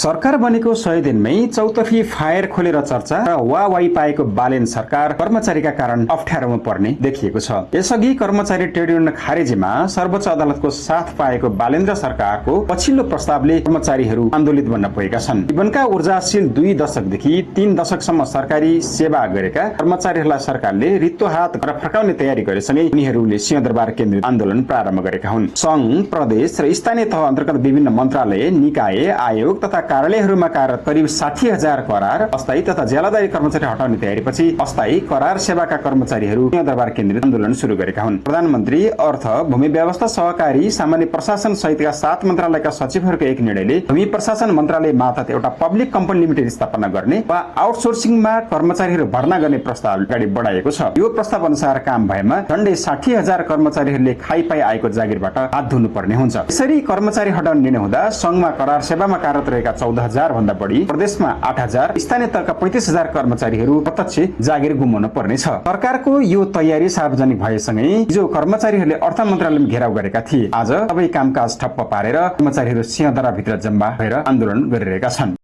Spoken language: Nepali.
सरकार बनेको 100 दिनमै चौतर्फी फायर खोलेर चर्चा र वाहवाही पाएको बालेन सरकार कर्मचारीका कारण अप्ठ्यारोमा पर्ने देखिएको छ। यसअघि कर्मचारी ट्रेड युनियन खारेजीमा सर्वोच्च अदालतको साथ पाएको बालेन्द्र सरकारको पछिल्लो प्रस्तावले कर्मचारीहरू आन्दोलित बन्न पुगेका छन्। जीवनका ऊर्जाशील 2 दशकदेखि 3 दशकसम्म सरकारी सेवा गरेका कर्मचारीहरूलाई सरकारले रित्तो हात घर फर्काउने तयारी गरेसँगै उनीहरूले सिंहदरबार केन्द्रित आन्दोलन प्रारम्भ गरेका हुन्। संघ, प्रदेश र स्थानीय तह अन्तर्गत विभिन्न मन्त्रालय, निकाय, आयोग तथा कार्यालयहरूमा कार्यरत करिब 60,000 करार, अस्थायी तथा ज्यालादारी कर्मचारी हटाउने तयारीपछि अस्थायी करार सेवाका कर्मचारीहरू सिंहदरबार केन्द्रित आन्दोलन सुरु गरेका हुन्। प्रधानमन्त्री, अर्थ, भूमि व्यवस्था, सहकारी, सामान्य प्रशासन सहितका 7 मन्त्रालयका सचिवहरूको एक निर्णयले भूमि प्रशासन मन्त्रालय मार्फत एउटा पब्लिक कम्पनी लिमिटेड स्थापना गर्ने वा आउटसोर्सिङमा कर्मचारीहरू भर्ना गर्ने प्रस्ताव अगाडि बढाएको छ। यो प्रस्ताव अनुसार काम भएमा झण्डै 60,000 कर्मचारीहरूले खाइपाई आएको जागिरबाट हात धुनुपर्ने हुन्छ। यसरी कर्मचारी हटाउने निर्णय हुँदा संघमा करार सेवामा कार्यरत रहेका 14,000 भन्दा बढी, प्रदेशमा 8,000, स्थानीय तहका 35,000 कर्मचारीहरू प्रत्यक्ष जागिर गुमाउन पर्नेछ। सरकारको यो तयारी सार्वजनिक भएसँगै हिजो कर्मचारीहरूले अर्थ मन्त्रालयमा घेराउ गरेका थिए। आज सबै कामकाज ठप्प पारेर कर्मचारीहरू सिंहदरबारभित्र जम्मा भएर आन्दोलन गरिरहेका छन्।